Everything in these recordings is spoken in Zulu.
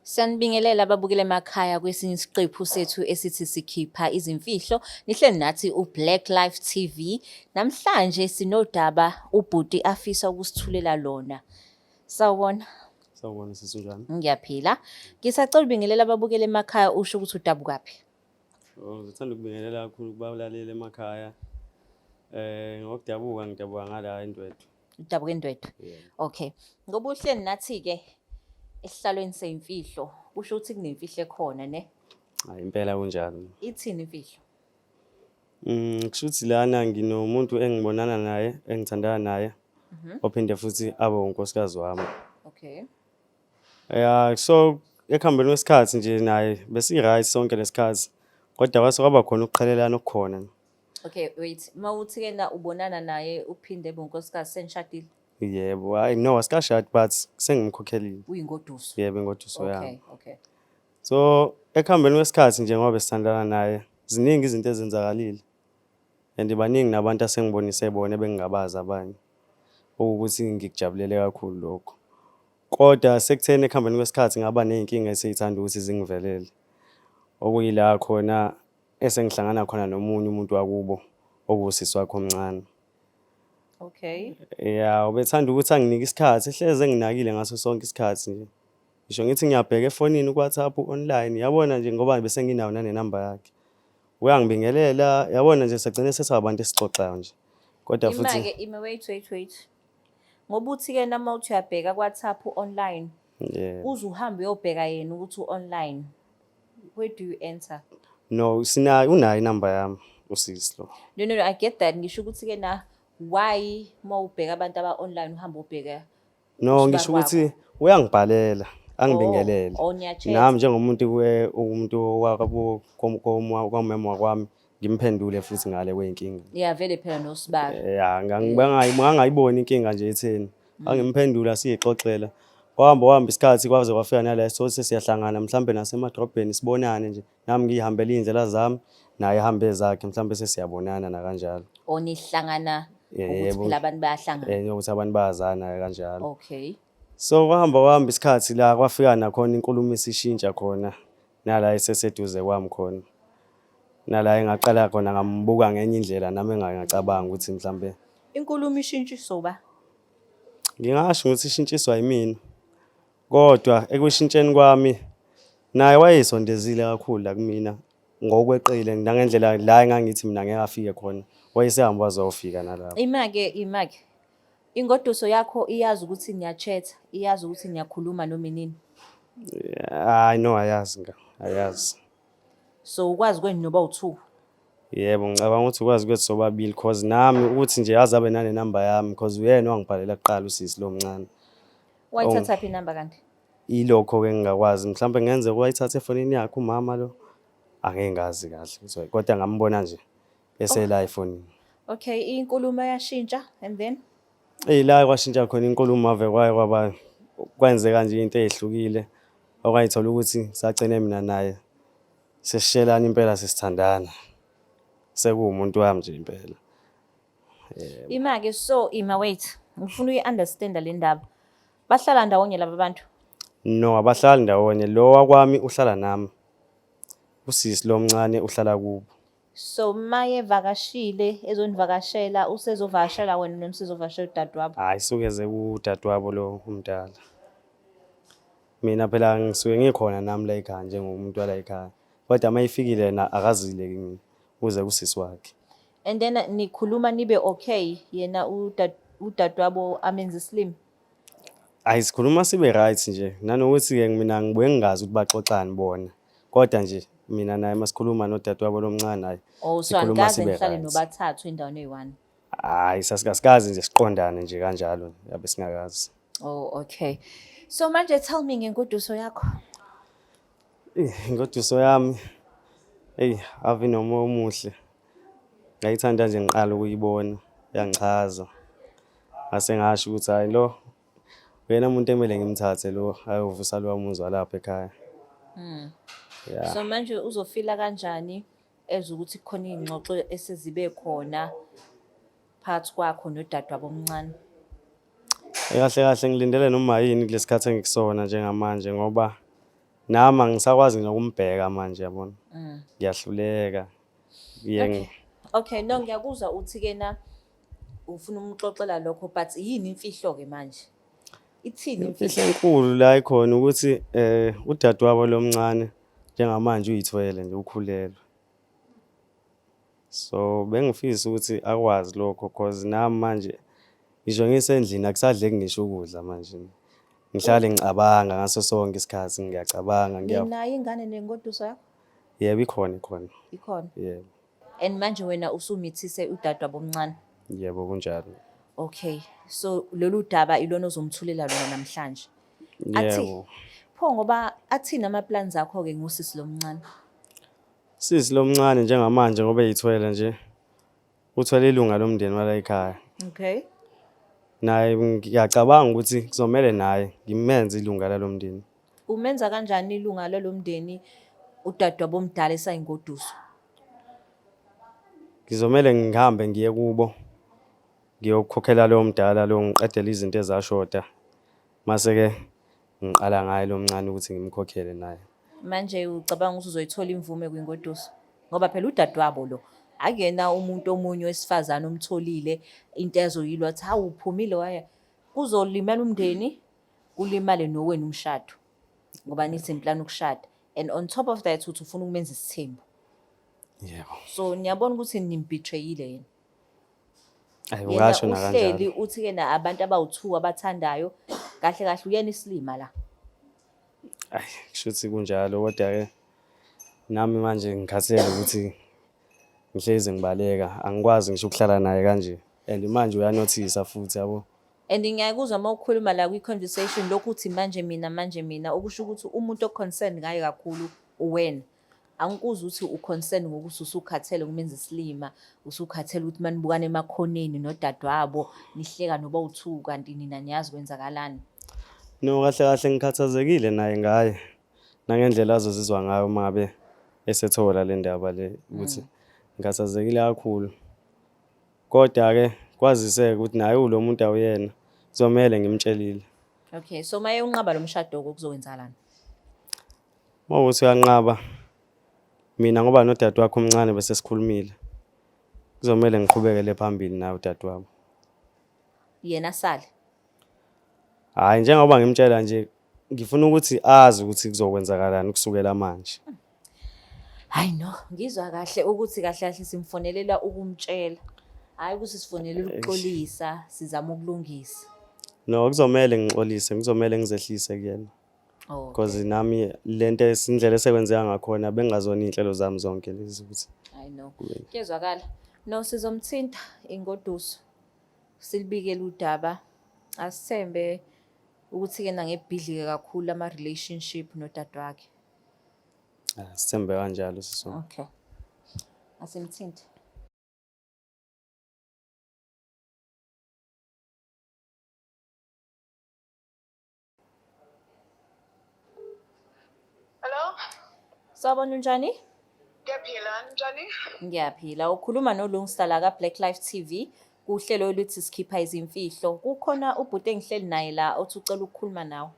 Siyanibingelela ababukeli emakhaya kwesinye isiqephu sethu esithi sikhipha izimfihlo. Nihleli nathi uBlack Life TV. Namhlanje sinodaba ubhuti afisa ukusithulela lona. Sawubona. Sawubona sisi, unjani? Ngiyaphila. Ngisacela ubingelela ababukeli emakhaya usho ukuthi udabukaphi. Oh, ngithanda ukubingelela kakhulu kubalaleli emakhaya. Ngokudabuka ngidabuka ngala eNdwedwe. Udabuka eNdwedwe. Yebo. Okay. Ngoba uhleli nathi-ke esihlalweni seyimfihlo, kusho ukuthi kunemfihlo ekhona ne? Hayi impela kunjalo. Ithini imfihlo? Kusho ukuthi lana nginomuntu engibonana naye, engithandana naye, ophinde futhi abe unkosikazi wami. Yeah, so ekuhambeni kwesikhathi nje naye besi-right sonke lesikhathi. Kodwa kwase kwaba khona ukuqhelelana okukhona. Okay, wait. Mawuthi-ke na ubonana naye uphinde ebe unkosikazi senishadile? Yebo, hayi no asikashadi but sengimkhokhelile. Uyingoduso. Yebo, ingoduso yami. Okay. So ekuhambeni kwesikhathi nje ngoba besithandana naye, ziningi izinto ezenzakalile. And baningi nabantu asengibonise bona ebengingabazi abanye. Okuwukuthi ngikujabulele kakhulu lokho. Kodwa sekutheni ekuhambeni kwesikhathi ngaba ney'nkinga esey'thanda ukuthi zingivelele. Okuyila khona esengihlangana khona nomunye umuntu wakubo okuwusisi wakhe omncane. Ya, ubethanda ukuthi anginike isikhathi, ehlezi enginakile ngaso sonke isikhathi nje. Ngisho ngithi ngiyabheka efonini ku-WhatsApp online, yabona nje ngoba bese nginayo nanenamba yakhe. Uyangibingelela, yabona nje sagcine sesingabantu esixoxayo nje. Kodwa futhi Ima-ke ima, wait, wait, wait. Ngoba uthi-ke noma uthi uyabheka ku-WhatsApp online, uze uhambe uyobheka yena ukuthi u-online. Where do you enter? No, sinayo, unayo inamba yami usisi lo. No, no, no, I get that. Ngisho ukuthi-ke na why uma ubheka abantu aba-online uhambe ubheka No, usibari ngisho wakho? ukuthi uyangibhalela, angibingelele. Oh, niya-chat. Nami njengomuntu umuntu kwamema kwami ngimphendule futhi ngale kwey'nkinga. Ya vele phela nosibari. Ya, ngangayiboni inkinga nje etheni. Angimphendula siyixoxela. Kwahamba kwahamba isikhathi kwaze kwafika nala so sesiyahlangana mhlambe nasemadrobheni sibonane nje. Nami ngiyihambele iy'ndlela zami, naye ahambe ezakhe mhlambe sesiyabonana nakanjalo. Oh, nihlangana ukuthi Yebo. phela abantu bayahlangana. Ukuthi abantu bayazana kanjalo. So kwahamba kwahamba isikhathi la kwafika nakhona inkulumo isishintsha khona nala eseseduze kwami khona. Nala engaqala khona ngambuka ngenye indlela nami engangacabanga ukuthi mhlambe Inkulumo ishintshiswa uba? Ngingasho ukuthi ishintshiswa yimina. Kodwa ekushintsheni kwami naye wayesondezile kakhulu la kumina ngokweqile nangendlela la engangithi mina ngeke afike khona. Wayesehamba waze wayofika nalapho. Ima-ke, ima-ke. Ingoduso yakho iyazi ukuthi niya-chat-a, iyazi ukuthi niyakhuluma noma inini? Hayi no, ayazi nga, ayazi. So ukwazi kwenu noba u-two? Yebo, ngicabanga ukuthi ukwazi kwethu sobabili cause nami ukuthi nje aze abe nane namba yami cause uyena owangibhalela kuqala usisi lo mncane. Wayithathaphi inamba kanti? Ilokho-ke engingakwazi, mhlawumbe kungenzeka wayithatha efonini yakhe umama lo. Angeke ngazi kahle kodwa ngambona nje esela efonini. Okay, inkulumo yashintsha and then? Eyi la kwashintsha khona inkulumo ave kwaye kwaba kwenzeka nje into ezihlukile okwayithola ukuthi sagcine mina naye sesishelana impela sesithandana. Sekuwumuntu wami nje impela. Yebo. Ima-ke so ima wait. Ngifuna uyi-understand-a le ndaba. Bahlala ndawonye laba bantu? No, abahlali ndawonye. Lo wakwami uhlala nami. Usisi lo omncane uhlala kubo. So mayevakashile ezonivakashela usezovakashela wena noma usezovakashela udadewabo? Hhayi suke eze kudadewabo lo omdala. Mina phela ngisuke ngikhona nami la ekhaya njengomuntu wala ekhaya. Kodwa uma efikile yena akazile kimi, uze kusisi wakhe. And then nikhuluma nibe okay yena udadewabo amenze isilima? Ayi sikhuluma sibe right nje nanokuthi-ke mina ngibuye ngingazi ukuthi baxoxani bona. Kodwa nje mina naye masikhuluma nodadewabo lomncane hhayi Oh, so sikhuluma anikaze sibe nihlale right. nobathathu endaweni eyi-one? Hhayi sasikaze nje siqondane nje kanjalo yabe singakazi. Oh, okay. So manje tell me ngengoduso yakho. Ingoduso yami eyi ave inomoya omuhle. Ngayithanda nje ngiqala ukuyibona yangichaza. Ngase ngasho ukuthi hhayi lo uyena muntu ekumele ngimthathe lo ayovusa lowa muzi walapha ekhaya. Yeah. So manje uzofila kanjani ezwa ukuthi kukhona iy'ngxoxo esezibe khona phakathi kwakho nodadewabo omncane? Kahle kahle ngilindele noma yini kulesi khathi engikusona njengamanje ngoba Nami angisakwazi nokumbheka manje yabona. Ngiyahluleka. Ngiye Okay. Okay, no ngiyakuzwa uthi ke na ufuna umxoxela lokho but yini imfihlo ke manje? Ithini imfihlo? Imfihlo enkulu la ikhona ukuthi udadewabo lo mncane njengamanje uyithwele nje ukhulelwe. So bengifisa ukuthi akwazi lokho cause nami manje ngisho ngisendlini akusadleki ngisho ukudla manje. Ngihlale ngicabanga ngaso sonke isikhathi ngiyacabanga ngiya. Ninayo ingane nengoduso yakho? Yebo ikhona ikhona. Ikhona. Yebo. And manje wena usumithise udadewabo omncane. Yebo kunjalo. Okay. So lolu daba ilona ozomthulela lona namhlanje. Athi Yebo. pho ngoba athini ama plans akho ke ngosisi lomncane? Sisi lomncane njengamanje ngoba eyithwele nje uthwele ilunga lomndeni wala ekhaya. Okay. Naye ngiyacabanga ukuthi kuzomele naye ngimenze ilunga lalomndeni. Umenza kanjani ilunga lalomndeni udadewabo omdala esayingoduso? Ngizomele ngihambe ngiye kubo ngiyokhokhela lowo mdala lo ngiqedele izinto ezashoda. Mase-ke ngiqala ngaye lo mncane ukuthi ngimkhokhele naye. Manje ucabanga ukuthi uzoyithola imvume kwingoduso? Ngoba phela udadewabo lo akuyena umuntu omunye wesifazane omtholile into ezoyilwa athi hawu uphumile waya. Kuzolimala umndeni, kulimale nowenu umshado. Ngoba nithi niplana ukushada. And on top of that uthi ufuna ukumenza isithembu. Yebo. So niyabona ukuthi nimbetrayile yena. Ayi Yena ungasho uhleli nakanjalo. uthi ke na abantu abawu-2 abathandayo kahle kahle uyena isilima la. Ayi kushuthi kunjalo kodwa-ke nami manje ngikhathele ukuthi ngihlezi ngibaleka angikwazi ngisho ukuhlala naye kanje and manje uyanothisa futhi yabo. And ngiyakuzwa uma ukhuluma la kwi-conversation lokhu uthi manje mina manje mina okusho ukuthi umuntu o-concerned ngaye kakhulu uwena. Angikuzwa ukuthi u-concerned ngokuthi usukhathele ukumenza isilima, usukhathele ukuthi manibukana emakhoneni nodadewabo nihleka noba u-two kanti nina niyazi kwenzakalani. No kahle kahle ngikhathazekile naye ngaye nangendlela azozizwa ngayo uma ngabe esethola le ndaba le ukuthi ngikhathazekile kakhulu. Kodwa-ke kwaziseke ukuthi naye ulo muntu awuyena kuzomele ngimtshelile. Okay, so maye unqaba lo mshado kuzokwenzakalani? Uma kuwukuthi uyanqaba mina ngoba nodadewakhe omncane bese sikhulumile kuzomele ngiqhubekele phambili naye udadewabo. Yena asale. Hhayi njengoba ngimtshela nje ngifuna ukuthi azi ukuthi kuzokwenzakalani kusukela manje. Hayi no, ngizwa kahle ukuthi kahle kahle simfonelela ukumtshela. Hayi ukuthi sifonelela ukuxolisa, sizama ukulungisa. No kuzomele ngixolise, kuzomele ngizehlise kuyena. Oh. Because nami lento indlela esekwenzeka ngakhona bengingazona iy'nhlelo zami zonke lezi ukuthi I know. Kuyezwakala. No sizomthinta ingoduso. Silibikele udaba. Asithembe ukuthi ke nangebhidlike kakhulu ama relationship nodadewakhe. Ah, sithembe kanjalo sisonke. Okay. Asimthinte. Hello? Sawubona unjani? Ngiyaphila, njani? Ngiyaphila. Ukhuluma noLungsta la ka Black Life TV kuhlelo oluthi sikhipha izimfihlo. Kukhona ubhuti engihleli naye la othi ucela ukukhuluma nawe.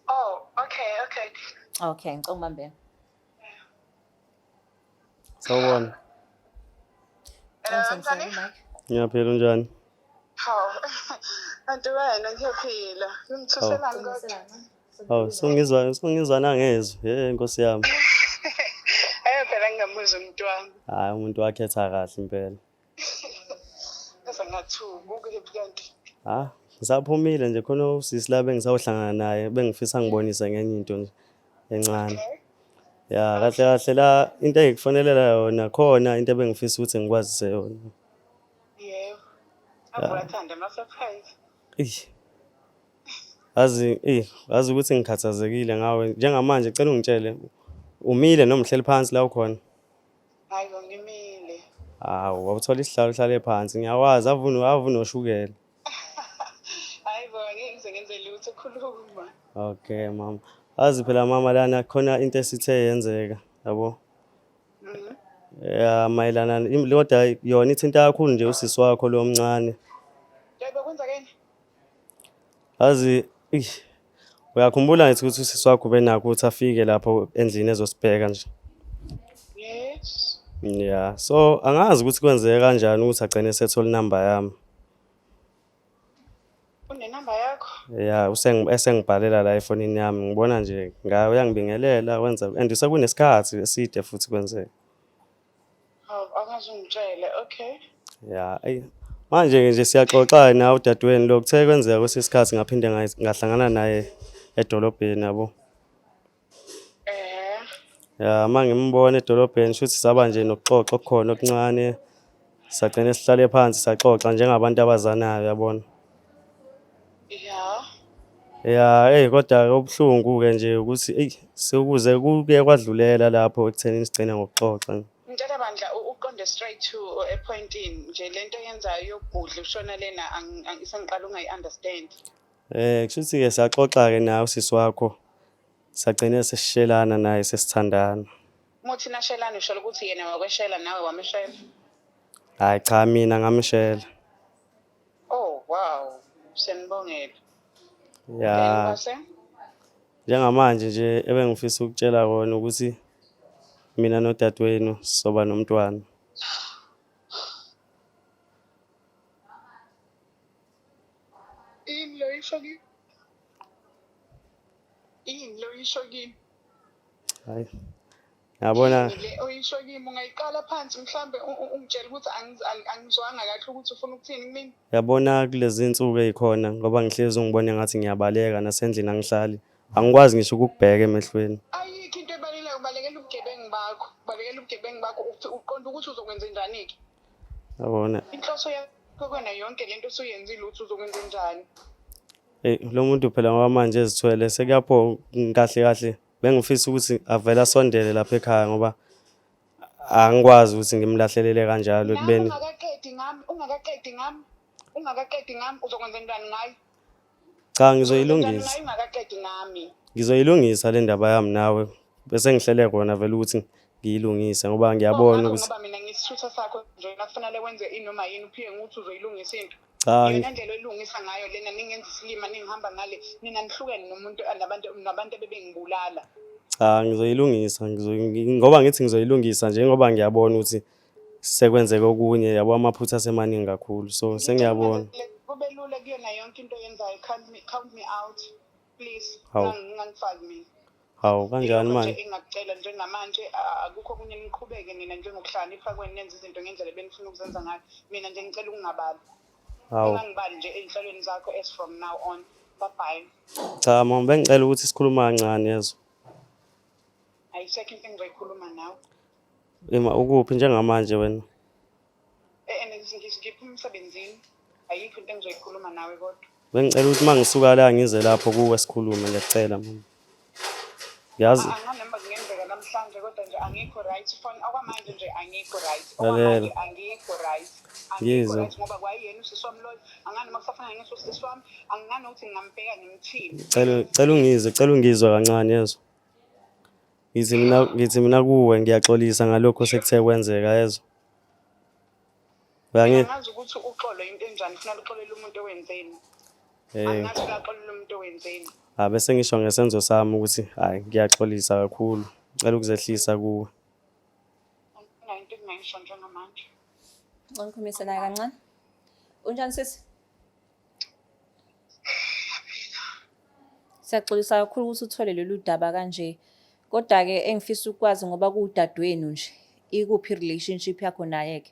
Oh, okay, okay. Okay, ngicela ungibambele. Sawubona. Hello, njani? Ngiyaphila unjani? Hawu. Kanti wena ngiyaphila. Ngimthuselani kodwa? Hawu sungizwa sungizwa nangezwi. Hey Nkosi yami. Eh phela ngingamuzwa umuntu wami. Hayi umuntu wakhetha kahle impela. Ngase ngathuka ukuphi kanti? Ah, ngisaphumile nje khona usisi la bengisawuhlangana naye bengifisa ngibonise ngenye into nje encane. Okay. Ya kahle kahle la into engikufonelela yona khona into ebengifisa ukuthi ngikwazise yona. Yebo. Abuyathanda ama surprise. Eyi. Yazi, eyi, yazi ukuthi ngikhathazekile ngawe. Njengamanje cela ungitshele umile noma uhleli phansi la ukhona? Hayi bo ngimile. Hawu, wawuthola isihlalo uhlale phansi. Ngiyakwazi avuna avuna oshukela. Hayi bo ngeke ngize ngenze lutho khuluma. Okay mama. Azi phela mama lana khona into esithe yenzeka, yabo. Ya mayelana kodwa yona ithinta kakhulu nje usisi wakho lo omncane. Yebo kwenzakeni? Azi, eyi, Uyakhumbula ngithi ukuthi usisi wakho ubenakho ukuthi afike lapho endlini ezosibheka nje. Yes. Yeah, so angazi ukuthi kwenzeke kanjani ukuthi agcine esethola inamba yami. Unenamba yakho? Yeah, esengibhalela la efonini yami ngibona nje ngaye uyangibingelela wenza and sekunesikhathi eside futhi kwenzeka. Hawu, angaze ungitshele. Okay. Ya, eyi manje-ke nje siyaxoxa nawe udadewenu lo kuthe kwenzeka kwesinye isikhathi ngaphinde ngahlangana naye edolobheni yabo. Eh. Ya, uma ngimbona edolobheni shuthi saba nje nokuxoxa okukhona okuncane. Sagcine sihlale phansi saxoxa njengabantu abazanayo yabona. Ya. Ya, eyi kodwa-ke okubuhlungu-ke nje ukuthi eyi sekuze kuke kwadlulela lapho ekuthenini sigcine ngokuxoxa. Ngitshela bandla uqonde straight to epointini nje lento oyenzayo yokugudla ushona lena sengiqala ungayi-understand. Eh kushuthi-ke saxoxa-ke nawe usisi wakho sagcine sesishelana naye sesithandana. Muthi nashelana usholo ukuthi yena wakweshela nawe wameshela. Hhayi cha mina ngamshela. Oh wow, senibongela. Ya. Then kwase? Njengamanje nje ebengifisa ukutshela kona ukuthi mina nodadewenu sizoba nomntwana. Yini lo yisho kimi? Yini lo yisho kimi? Hayi. Yabona Yini le oyisho kimi ungayiqala phansi mhlambe ungitshele ukuthi angizwanga kahle ukuthi ufuna ukuthini kumina. Yabona kulezi nsuku ey'khona ngoba ngihlezi ungibone ngathi ngiyabaleka nasendlini angihlali. Angikwazi ngisho ukukubheka emehlweni. Ayikho into ebalekayo ubalekela ubugebengu bakho. Ubalekela ubugebengu bakho uthi uqonda ukuthi uzokwenza njani-ke. Yabona. Inhloso yakho kona yonke lento osuyenzile ukuthi uzokwenza njani. Eyi lo muntu phela ngoba manje ezithwele sekuyapho kahle kahle bengifisa ukuthi avele asondele lapha ekhaya ngoba angikwazi ukuthi ngimlahlelele kanjalo Nawe ekubeni ungakaqedi ngami, ungakaqedi ngami, ungakaqedi ngami uzokwenza njani ngayo? cha Uzokwenza njani ngizoyilungisa. ngayo ungakaqedi ngami? Ngizoyilungisa le ndaba yami nawe bese ngihlele kona vele ukuthi ngiyilungise ngoba ngiyabona Ngakho ukuthi ngoba mina ngisithutha sakho nje nakufanele wenze inoma yini uphike ngokuthi uzoyilungisa into. cha Iyona ndlela oyilungisa ngayo lena ningenza isilima ningihamba ngale nina nihlukene nomuntu nabantu ebebengibulala. Cha ngizoyilungisa ngoba ngithi ngizoyilungisa nje ngoba ngiyabona ukuthi sekwenzeke okunye yabo amaphutha asemaningi kakhulu so sengiyabona. Kube lula kuyona yonke into oyenzayo count me out please. Hawu. Ungangifaki mina. Hawu kanjani Ilokho nje manje? engingakucela njengamanje akukho okunye niqhubeke nina njengokuhlakanipha kwenu nenze izinto ngendlela ebenifuna ukuzenza ngayo. Mina nje ngicela ukungabali. Hawu. Ungangibali nje ey'nhlelweni zakho as from now on. Bye bye. Cha mama bengicela ukuthi sikhulume kancane yezwa. Ayisekho into engizoyikhuluma nawe. Ima ukuphi njengamanje wena? Ngiphuma emsebenzini. Ayikho into engizoyikhuluma nawe kodwa. Bengicela ukuthi uma ngisuka la ngize lapho kuwe sikhulume ngiyacela mama. Ngiyazi Anganoma kungenzeka namhlanje kodwa nje angikho right phone okwamanje nje angikho right. Lalela. Okwamanje angikho right. Angikho Ngizwe. right ngoba kwayena usisi wami loyo. Anganoma kusafana ngisho usisi wami angingani ukuthi ngingambheka ngimthini. Cela ungizwe, cela ungizwe kancane yezwa. Ngithi mina kuwe ngiyaxolisa ngalokho sekuthe kwenzeka yezwa. Uyangi Angazi ukuthi uxolo into enjani kufanele uxolele umuntu owenzeni. eh Angazi uyaxolela umuntu owenzeni. ah bese ngisho ngesenzo sami ukuthi hayi ngiyaxolisa kakhulu. Ngicela ukuzehlisa kuwe. Anginayo into engingayisho njengamanje. Ngicela ngikhulumise naye kancane. Unjani sisi? Siyaxolisa kakhulu ukuthi uthole lolu daba kanje. Kodwa-ke engifisa ukukwazi ngoba kuwudadewenu nje, ikuphi i-relationship yakho naye-ke?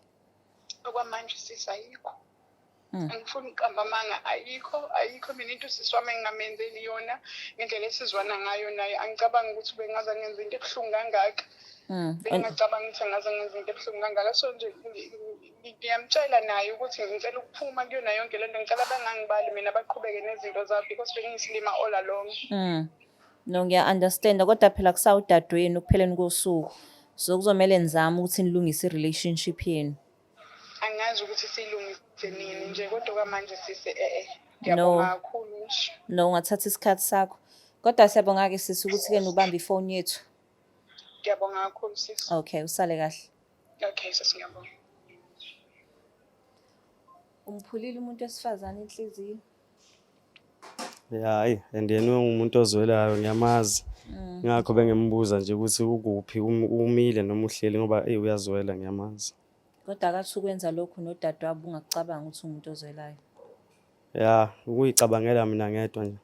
Okwamanje sisi ayikho. Angifuni ukuqamba amanga ayikho ayikho mina into usisi wami engingamenzeli yona ngendlela esizwana ngayo naye angicabangi ukuthi bengaze ngenze into ebuhlungu kangaka. Bengingacabangi ukuthi angaze ngenze into ebuhlungu kangaka so nje ngiyamtshela naye ukuthi ngicela ukuphuma kuyona yonke lento ngicela bangangibali mina baqhubeke nezinto zabo because bengiyisilima all along. No, ngiya-understand-a kodwa phela kusawudadewenu ekupheleni kosuku. So kuzomele nizame ukuthi nilungise i-relationship yenu. Angazi ukuthi siyilungise nini nje kodwa kwamanje sisi No. Ngiyabonga kakhulu nje. No, ungathatha isikhathi sakho. Kodwa siyabonga-ke sisi ukuthi-ke nubambe ifoni yethu. Ngiyabonga kakhulu sisi. Okay, usale kahle. Okay sisi ngiyabonga. Umphulile umuntu wesifazane inhliziyo. Ya, hayi, and yena ungumuntu ozwelayo, ngiyamazi. Ngakho bengimbuza nje ukuthi ukuphi, umile noma uhleli, ngoba eyi, uyazwela, ngiyamazi. Kodwa akathi ukwenza lokhu nodadewabo ungakucabanga ukuthi uwumuntu ozwelayo. Ya, ukuyicabangela mina ngedwa nje.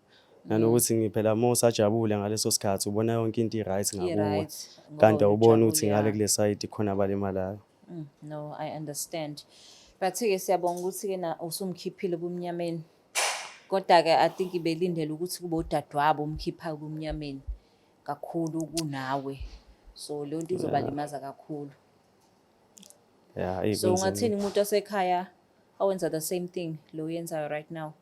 Nanokuthi ngiphela uma usajabule ngaleso sikhathi ubona yonke into i-right ngakuwe. I-right, ngoba Kanti wena awuboni ukuthi ujabule, ngale ya. kule side khona abalimalayo. No, I understand. But-ke siyabonga ukuthi-ke na usumkhiphile ebumnyameni. Kodwa-ke I think belindele ukuthi kube udadewabo umkhipha ebumnyameni kakhulu kunawe. So leyo nto izobalimaza kakhulu. Ya, eyi, So kunzima. ungathini umuntu osekhaya owenza the same thing lo oyenzayo right now?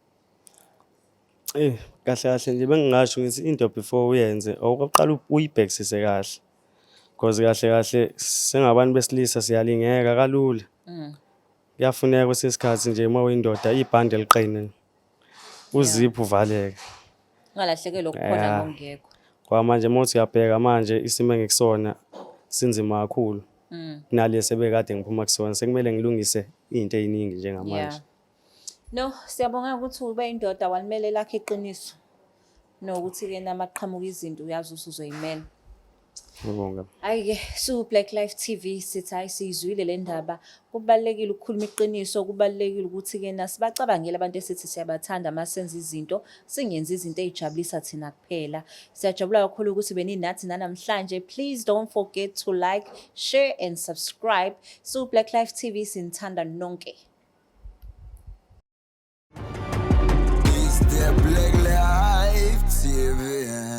Kahle kahle nje bengingasho ngithi into before uyenze okokuqala uyibhekisise kahle. Cause kahle kahle singabantu besilisa siyalingeka kalula. Kuyafuneka kwesinye isikhathi nje uma uyindoda ibhande liqine. Uziphu uvaleke. Ungalahlekelwa okukhona ngokungekho. Ngoba manje uma uthi uyabheka manje isimo engikusona sinzima kakhulu. Kunalesi ebekade ngiphuma kusona, sekumele ngilungise iy'nto ey'ningi njengamanje. Yeah. No, siyabonga ukuthi ube indoda walimele lakho iqiniso. Nokuthi-ke namaqhamuka izinto uyazi ukuthi uzoyimela. Ngibonga. Hhayi-ke, siwu-Black Life TV sithi hhayi, siyizwile le ndaba. Kubalulekile ukukhuluma iqiniso, kubalulekile ukuthi-ke nasibacabangele abantu esithi siyabathanda uma senza izinto, singenzi izinto ey'jabulisa thina kuphela. Siyajabula kakhulu ukuthi beninathi nanamhlanje. Please don't forget to like, share and subscribe. Siwu-Black Life TV, sinithanda nonke. It's the Black Life TV.